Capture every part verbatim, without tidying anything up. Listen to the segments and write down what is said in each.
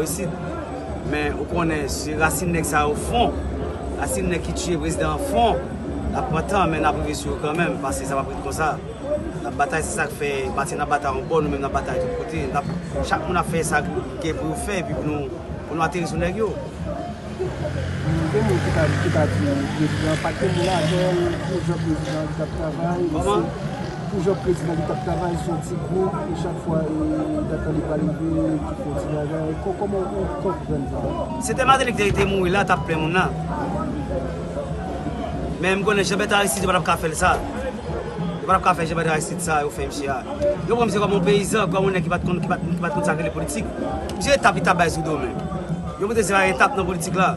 Isit. Men ou konnen, se rasin nèg sa yo fon. Rasin nèg ki tiye prezidan an fon. N ap pran tan, men n ap rive sou yo kanmenm, paske sa p ap ret konsa. N ap batay, se sa k fè, pati n ap batay yon bò, nou menm n ap batay tout kote. N ap, chak moun ap fè sa k gen pou yo fè, epi pou nou, pou nou ateri sou nèg yo. Gen moun ki ta, ki ta di prezidan pa t gen moun avè l, pou jan prezidan li t ap travay, se pou jan prezidan li t ap travay, se yon ti gwoup, e chak fwa e dat lan li pa leve, ki fè yon ti bagay. Kò-, kòman ou konprann sa? Si te Martelly ki te, te mouri la, t ap plen moun la. Men m konnen Jean Bertrand Aristide yo pa t ap ka fè l sa. Yo pa t ap ka fè Jean Bertrand Aristide sa yo fè misye a. Yo pran misye kòm yon peyizan, kòm yon nèg ki pa t konn, ki pa t, ki pa t konn sa k rele politik. Misye etap li t ap bay sou do men. Yo montre se pa etap nan politik la.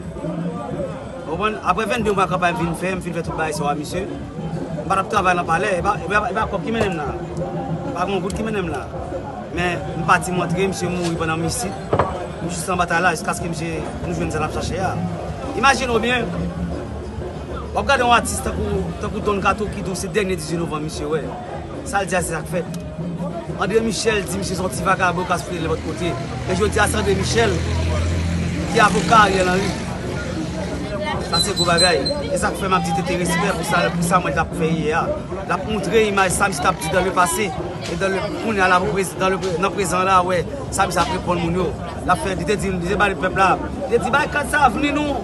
Ou konprann? Apre vennde mwa kanpay m fin fè, m fin fè tout bagay sa yo a misye. M pa t ap travay nan palè, e pa, e pa, e pa kòb ki mennen m la. Pa gen yon goud ki mennen m la. Men m pati, m antre, misye mouri pandan m isit. M jis nan batay la jiskaske misye, nou jwenn sa n ap chache a. Imajine w byen, w ap gade yon atis tankou, tankou Don Kato ki di w se dènye dizuit novanm misye wè. Sa l di a se sa k fèt. André Michel di misye se yon ti vakabon k ap file nenpòt kote. E jodi a se André Michel ki avoka Ariel Henry. Sa se gwo bagay. E sa k fè m ap di T T respè pou sa, pou sa mwen t ap fè yè a. L ap montre imaj sa misye t ap di dans le passé. E dans le, kounye a la, pou prez-, dans le, nan prezan la, wè, sa misye ap reponn moun yo. L ap fè, li te di, li te pale pèp la. Li te di, barikad sa avni nou.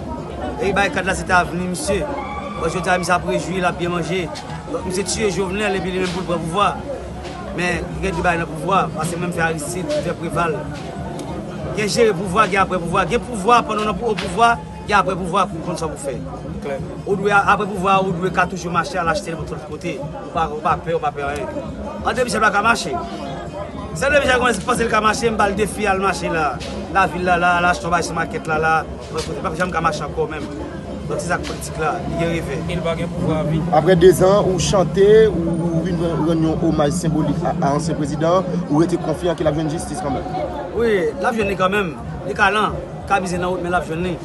E barikad la, se te avni misye. Bon, jodi a, misye ap rejwi, l ap byen manje. Donk, misye tiye Jovenel, epi li menm pou l pran pouvwa. Men, gen de bagay nan pouvwa, paske menm fè Aristide, fè Preval. Gen jere pouvwa, gen apre pouvwa. Gen pouvwa pandan w nan pou-, o pouvwa, gen apre pouvwa pou w konn sa pou w fè. Klè. Ou dwe, apre pouvwa, ou dwe ka toujou mache, al achte nenpòt lòt kote. Ou pa, ou pa pè, ou pa pè anyen. André Michel pa ka mache. Si André Michel konnen panse l ka mache, m ba l defi al mache la. Lavil la, la, al achte yon bagay sou makèt la, la. Lòt kote, l p ap janm ka mache ankò menm. Donk, se sa k politik la, li gen revè. E l pa gen pouvwa a vi. Apre dezan, ou chante, ou, ou vin rann yon omaj senbolik a, a ansyen prezidan, ou rete konfyan ke l ap jwenn jistis kanmenm? Wi, l ap jwenn li kanmenm. Li ka lan, ka mize nan wout, men l ap jwenn li.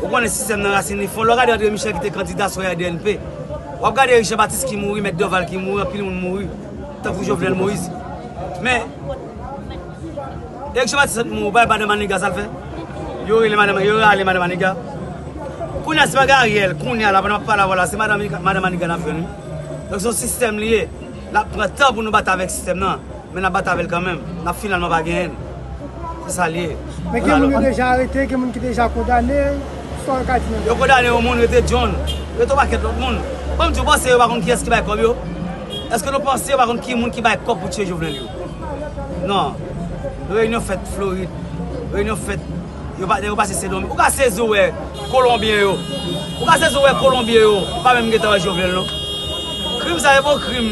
Ou konnen sistèm nan rasin li fon. Lè w gade André Michel ki te kandida sou R D N P, w ap gade Eric Jean Baptiste ki mouri, Mèt Dorval ki mouri, anpil moun mouri, tankou Jovenel Moïse. Men, Eric Jean Baptiste mouri, w pa wè madan Maniga sa l fè? Yo rele madan, yo rale madan Maniga. Kounye a, se pa Ariel, kounye a la, pandan m ap pale avè w la, se madan Maniga, madan Maniga n ap jwenn, wi. Donk, se yon sistèm li ye. L ap pran tan pou nou bat avèk sistèm nan. Men n ap bat avè l kanmenm. N ap finalman pa genyen l. Se sa l ye. Men gen moun yo deja arete, gen moun ki deja kondane. Sa w ka di nan... Yo kondane yon moun, rete John. Rete yon pakèt lòt moun. Ban m di w, w panse yo pa konn kiyès ki bay kòb yo? Èske nou panse yo pa konn ki moun ki bay kòb pou tiye Jovenel yo? Non. Reyinyon fèt Florid. Reyinyon fèt, yo pa, yo pase Sendomeng. Ou ka sezi w wè Kolonbyen yo. Ou ka sezi w wè Kolonbyen yo pa menm gentan wè Jovenel, non. Krim sa, e pa yon krim.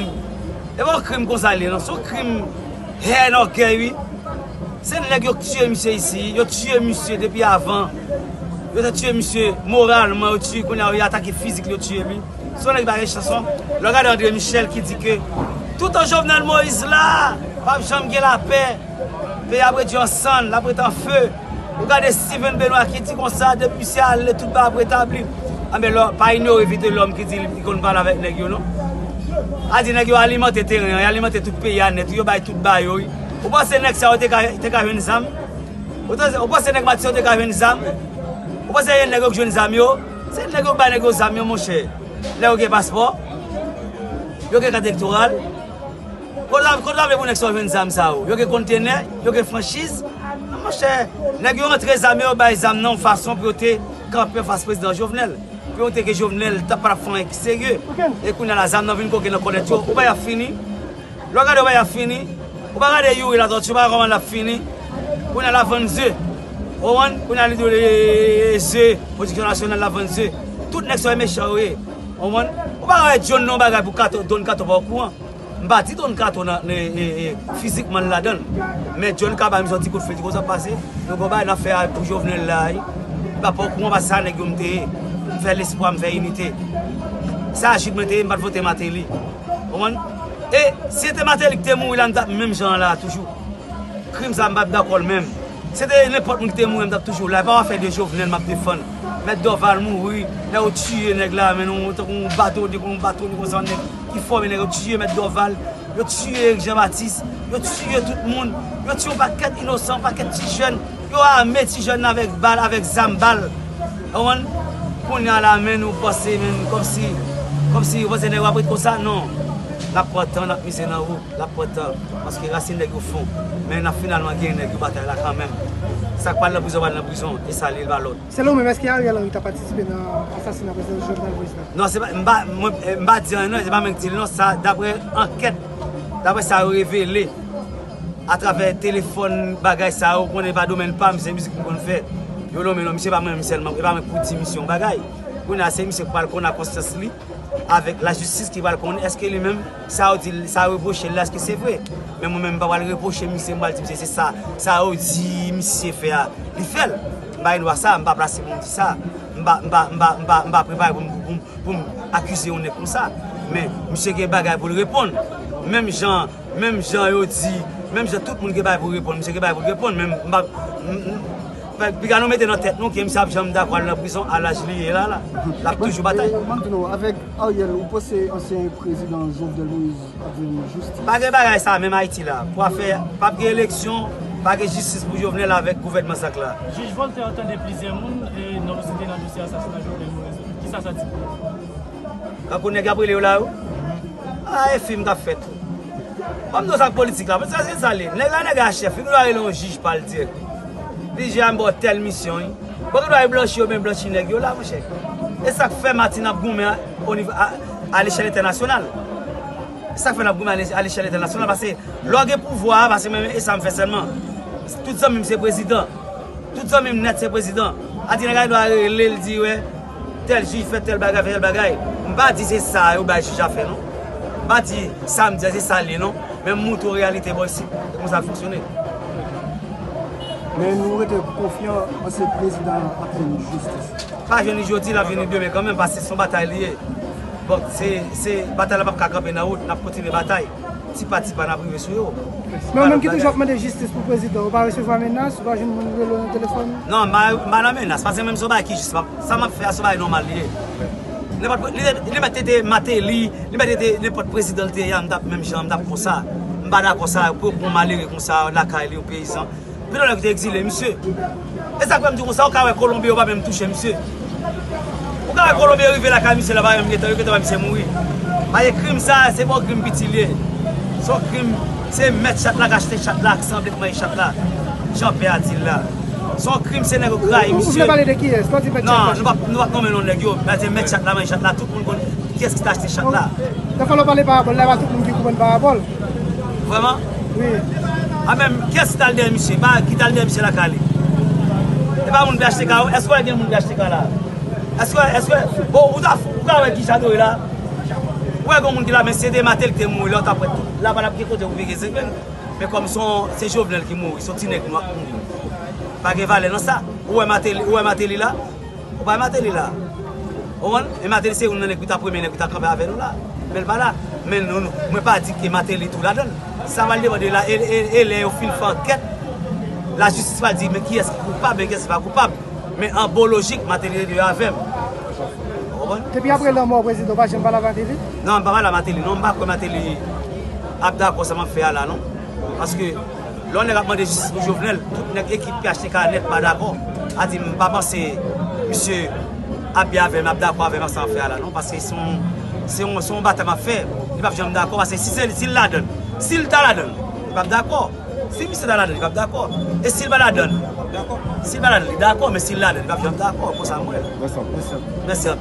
E pa yon krim konsa l ye, non. Se yon krim hèn ògèy, wi. Se nèg yo k tiye misye isi. Yo tiye misye depi avan. Yo te tiye misye moralman, yo tiye, kounye a, yo atake fizik li, yo tiye li. Se yon nèg ki pa gen chans, non. Lè w gade André Michel ki di ke toutan Jovenel Moïse la, p ap janm gen lapè. Peyi ap redui an sann, l ap ret an fe. Ou gade Steven Benoît ki di konsa, depi misye ale, tout bagay ap retabli. Anben, lò, pa inyore Vitelhomme ki di li konn pale avèk nèg yo, non. A di nèg yo alimante teren an, y alimante tout peyi a nèt, wi, yo bay tout ba yo, wi. Ou panse nèg sa yo te ka, te ka jwenn zam? Ou panse, ou panse nèg Matisan yo te ka jwenn zam? Ou panse se nèg yo k jwenn zam yo? Se nèg yo k bay nèg yo zam yo, monchè. Lè yo gen paspò, yo gen kat elektoral. Kote w ta, kote w ta vle pou nèg sa yo jwenn zam sa yo? Yo gen kontenè, yo gen franchiz. Monchè, nèg yo rantre zam yo, yo bay zam nan yon fason pou yo te kanpe anfas prezidan Jovenel. Pou yo te ke Jovenel t ap, pa t ap fè anyen ki serye. E kounye a la, zam nan vin koke nan kò nèg yo. Ou pa y ap fini. Lè w gade, ou pa y ap fini. Ou pa gade Youri Latortue, ou pa gade kòman l ap fini. Kounye a l ap vann ze. Ou konprann? Kounye a li dwe ze, Pwodiksyon Nasyonal, l ap vann ze. Tout nèg sa yo mechan yo ye. Ou konprann? Ou pa wè John nan yon bagay pou Kato, Don Kato pa okouran. M pa di Don Kato nan, e, e, e, fizikman l ladan l. Men John ka ba misye yon ti kout fil, di konsa pase. Nou gon bagay n ap fè a pou Jovenel la, wi. M pa, pa okouran paske sa nèg yo m te ye. M fè lespwa, m fè inite. Sa Jid mwen te ye, m pa t vote Martelly. Ou konprann? E si se te Martelly ki te mouri la, m t ap menm jan an la toujou. Krim sa, m p ap dakò l menm. Si se te nenpòt moun ki te mouri, m t ap toujou la. E pa w ap fè de Jovenel m ap defann. Mèt Dorval mouri, nèg yo tiye nèg la, men nou tankou yon bato, de yon bato, de konsa, nèg ki fòme, nèg yo tiye Mèt Dorval, yo tiye Eric Jean Baptiste, yo tiye tout moun, yo tiye yon pakèt inosan, yon pakèt ti jèn. Yo ame ti jèn avèk bal, avèk zam bal. Ou konprann? Kounye a la, men nou panse, men kòmsi, kòmsi yo panse nèg yo ap ret konsa, non. N ap pran tan, n ap mize nan wout, n ap pran tan. Paske rasin nèg yo fon. Men n ap finalman genyen nèg yo batay la kanmenm. Sa k pral nan prizon, pral nan prizon. E sa li, l pa lòt. Selon ou menm, èske Ariel Henry ta patisipe nan asasina prezidan Jovenel Moïse la? Non, se pa, m pa, mwen, eh, m pa di anyen non, se pa mwen ki di l non, sa daprè ankèt, daprè sa yo revele atravè telefòn bagay sa yo, konnen pa domèn pa m, se mizik m konn fè. Yo lonmen non, misye pa mwen menm sèlman, e pa mwen k pou di misye yon bagay. Kounye a se misye k pral konnen ak konsyans li, avèk lajistis ki pral konnen èske li menm, sa yo di l, sa yo repwoche l la, èske se vre? Men mwen menm, m pa pral repwoche misye, m pral di misye se sa, sa yo di misye fè a, li fè l. M pa gen dwa sa, m pa plase pou m di sa. M pa, m pa, m pa, m pa, m pa prepare pou m, pou m, pou m akize yon nèg konsa. Men, misye gen bagay pou l reponn. Menm jan, menm jan yo di, menm jan tout moun gen bagay pou reponn, misye gen bagay pou l reponn. Men m pa, m, m, Piga nou mete nan tèt nou ke misye ap janm dakò al nan prizon a laj li ye la, la. L ap toujou batay. Ban m di nou, avèk Ariel, ou panse ansyen prezidan Jovenel Moïse ap jwenn jistis? Pa gen bagay sa menm Ayiti la. Pou afè, p ap gen eleksyon, pa gen jistis pou Jovenel avèk gouvènman sa k la. Jij Voltaire tande plizyè moun, e, non site nan dosye asasina Jovenel Moïse. Kisa sa di pou ou? Kankou nèg y ap rele yo la yo? A, e fim k ap fèt. Ban m di w sa k politik la, sa se sa l ye. Nèg la, nèg la chèf, li gen dwa rele yon jij pa l dirèk. Li di, "A, m ba w tèl misyon, wi." Bon, gen dwa blanchi yo, men blanchi nèg yo la, monchè. E sa k fè Martine ap goumen a, o nivo, a, a lechèl entènasyonal. E sa k fè n ap goumen a le-, a lechèl entènasyonal, paske lè w gen pouvwa a, paske mwen, e sa m fè sèlman. Tout zanmi m se prezidan. Tout zanmi m nèt se prezidan. A di nèg la gen dwa rele l, di, "Wè, tèl jij fè tèl bagay, fè tèl bagay." M pa di se sa yo bay jij a fè, non. M pa di sa m di a se sa l ye, non. Men m montre w reyalite bò isit. Se konsa l fonksyone. Men nou rete konfyan, ansyen prezidan an ap jwenn jistis. Pa jwenn li jodi, l ap jwenn li demen kanmenm, paske se yon batay li ye. Bon, se, se, batay la p ap ka kanpe nan wout, n ap kontinye batay. Ti pa ti pa, n ap rive sou yo. Men ou menm ki toujou ap mande jistis pou prezidan, ou pa resevwa menas, ou pa jwenn moun rele w nan telefòn? Non, m pa, m pa nan menas, paske menm se yon bagay ki jis, m ap, sa m ap fè a, se yon bagay nòmal li ye. Nenpòt, li, li mèt te, te Martelly, li mèt te, te nenpòt prezidan l te ye a, m t ap menm jan, m t ap konsa. M pa dakò sa, pou, pou yon malere konsa, lakay li, yon peyizan. Pi lwen nèg te egzile misye. E sa k fè m di konsa, ou ka wè Kolonbyen yo pa menm touche misye. Ou ka wè Kolonbyen yo rive lakay misye la, pa menm gentan, yo gentan wè misye mouri. Paske krim sa, se pa yon krim piti l ye. Se yon krim, se mèt chat la k achte chat la, k sanble k manje chat la. Jan pè a di l la. Se yon krim, se nèg yo k rayi misye. Ou vle pale de kiyès? Lè w di mèt chat la. Non, nou p ap, nou p ap nonmen non nèg yo. Men se mèt chat la, manje chat la, tout moun konn kiyès ki t achte chat la. Dèfwa lè w pale parabòl la, e pa tout moun ki konprann parabòl. Vrèman? Wi. A menm, kiyès ki t al dèyè misye? Pa ki t al dèyè misye lakay li? E pa moun P H T K yo? Èske w wè gen moun P H T K la? Èske, èske, bon, ou ta, ou ka wè ki Jadore la? Ou wè gen moun ki la, men se te Martelly ki te mouri la, ou t ap wè tout. La pa t ap gen kote pou pike zenben. Men kòm se yon, se Jovenel ki mouri, se yon ti nèg nwa k mouri. Pa gen valè nan sa. Ou wè Martelly, ou wè Martelly la? Ou pa Martelly la. Ou konprann? E Martelly se youn nan nèg ki ta premye nèg ki ta kanpe avè nou la. Men l pa la. Men nou, nou, mwen pa di ke Martelly tou ladan l. Sa pral depann de la, e, e, e lè yo fin fè ankèt, lajistis pral di men kiyès ki koupab e kiyès ki pa koupab. Men an bon lojik, Martelly te dwe avè m. Ou konprann? Depi apre lanmò prezidan, ou pa janm pale a Martelly? Non, m pa pale a Martelly, non. M pa kwè Martelly ap dakò sa m ap fè a la, non. Paske lè yon nèg ap mande jistis pou Jovenel, tout nèg ekip P H T K nèt pa dakò. A di, m pa panse misye ap byen avè m, ap dakò avè m ap sa m ap fè a la, non. Paske se yon, se yon, se yon batay m ap fè, li p ap janm dakò. Paske si se, si l ladann, si l ta ladann, li p ap dakò. Si misye ta ladann, li p ap dakò. E si l pa ladann, si l pa ladann, li dakò, men si l ladann, li p ap janm dakò. Konsa m wè l. Mèsi anpil. Mèsi anpil.